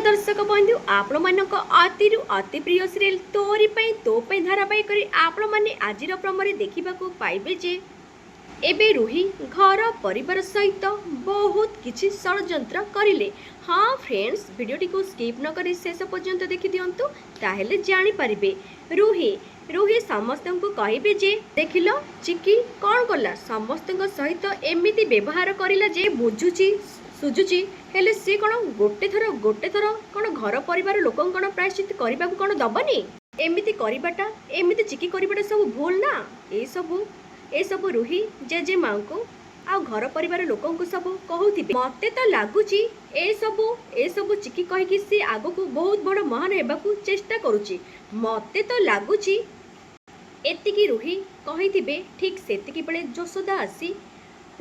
ଦର୍ଶକ ବନ୍ଧୁ, ଆପଣମାନଙ୍କ ଅତିରୁ ଅତି ପ୍ରିୟ ସିରିଏଲ୍ ତୋରି ପାଇଁ ତୋ ପାଇଁ ଧାରାବାହିକରେ ଆପଣମାନେ ଆଜିର ପ୍ରମୋରେ ଦେଖିବାକୁ ପାଇବେ ଯେ ଏବେ ରୁହି ଘର ପରିବାର ସହିତ ବହୁତ କିଛି ଷଡ଼ଯନ୍ତ୍ର କରିଲେ। ହଁ ଫ୍ରେଣ୍ଡସ୍, ଭିଡ଼ିଓଟିକୁ ସ୍କିପ୍ ନ କରି ଶେଷ ପର୍ଯ୍ୟନ୍ତ ଦେଖିଦିଅନ୍ତୁ, ତାହେଲେ ଜାଣିପାରିବେ। ରୁହି ରୁହି ସମସ୍ତଙ୍କୁ କହିବେ ଯେ ଦେଖିଲ, ଚିକି କ'ଣ କଲା? ସମସ୍ତଙ୍କ ସହିତ ଏମିତି ବ୍ୟବହାର କରିଲା ଯେ ବୁଝୁଛି ସୁଝୁଛି, ହେଲେ ସିଏ କ'ଣ ଗୋଟେ ଥର କ'ଣ ଘର ପରିବାର ଲୋକଙ୍କୁ କ'ଣ ପ୍ରାୟଶ୍ଚିତ କରିବାକୁ କ'ଣ ଦବନି? ଏମିତି କରିବାଟା, ଏମିତି ଚିକି କରିବାଟା ସବୁ ଭୁଲ ନା? ଏସବୁ ରୁହି ଜେଜେମାଙ୍କୁ ଆଉ ଘର ପରିବାର ଲୋକଙ୍କୁ ସବୁ କହୁଥିବେ। ମତେ ତ ଲାଗୁଛି ଏସବୁ ଚିକି କହିକି ସିଏ ଆଗକୁ ବହୁତ ବଡ଼ ମହାନ ହେବାକୁ ଚେଷ୍ଟା କରୁଛି, ମତେ ତ ଲାଗୁଛି। ଏତିକି ରୁହି କହିଥିବେ, ଠିକ୍ ସେତିକି ବେଳେ ଯଶୋଦା ଆସି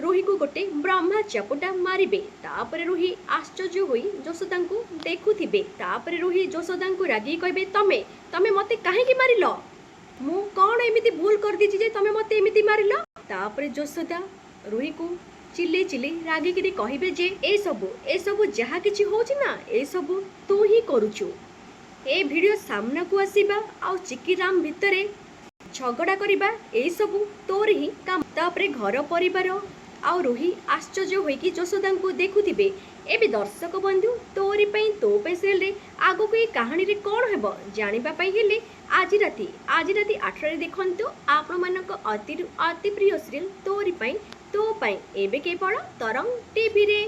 ରୁହିକୁ ଗୋଟେ ବ୍ରହ୍ମା ଚାପୁଡ଼ା ମାରିବେ। ତାପରେ ରୁହି ଆଶ୍ଚର୍ଯ୍ୟ ହୋଇ ଯଶୋଦାଙ୍କୁ ଦେଖୁଥିବେ। ତାପରେ ରୁହି ଯଶୋଦାଙ୍କୁ ରାଗିକି କହିବେ, ତମେ ମତେ କାହିଁକି ମାରିଲ? ମୁଁ କ'ଣ ଏମିତି ଭୁଲ କରିଦେଇଛି ଯେ ତମେ ମତେ ଏମିତି ମାରିଲ? ତାପରେ ଯଶୋଦା ରୁହିକୁ ଚିଲେଇ ଚିଲେଇ ରାଗିକିରି କହିବେ ଯେ ଏସବୁ ଯାହା କିଛି ହଉଛି ନା, ଏସବୁ ତୁ ହିଁ କରୁଛୁ। ଏ ଭିଡ଼ିଓ ସାମ୍ନାକୁ ଆସିବା ଆଉ ଚିକିରାମ ଭିତରେ ଝଗଡ଼ା କରିବା, ଏଇସବୁ ତୋର ହିଁ କାମ। ତାପରେ ଘର ପରିବାର ଆଉ ରୁହି ଆଶ୍ଚର୍ଯ୍ୟ ହୋଇକି ଯଶୋଦାଙ୍କୁ ଦେଖୁଥିବେ। ଏବେ ଦର୍ଶକ ବନ୍ଧୁ, ତୋରି ପାଇଁ ତୋ ପାଇଁ ସିରିଏଲରେ ଆଗକୁ ଏଇ କାହାଣୀରେ କ'ଣ ହେବ ଜାଣିବା ପାଇଁ ହେଲେ ଆଜି ରାତି 8ଟାରେ ଦେଖନ୍ତୁ ଆପଣମାନଙ୍କ ଅତିରୁ ଅତି ପ୍ରିୟ ସିରିଏଲ୍ ତୋରି ପାଇଁ ତୋ ପାଇଁ, ଏବେ କେବଳ ତରଙ୍ଗ ଟିଭିରେ।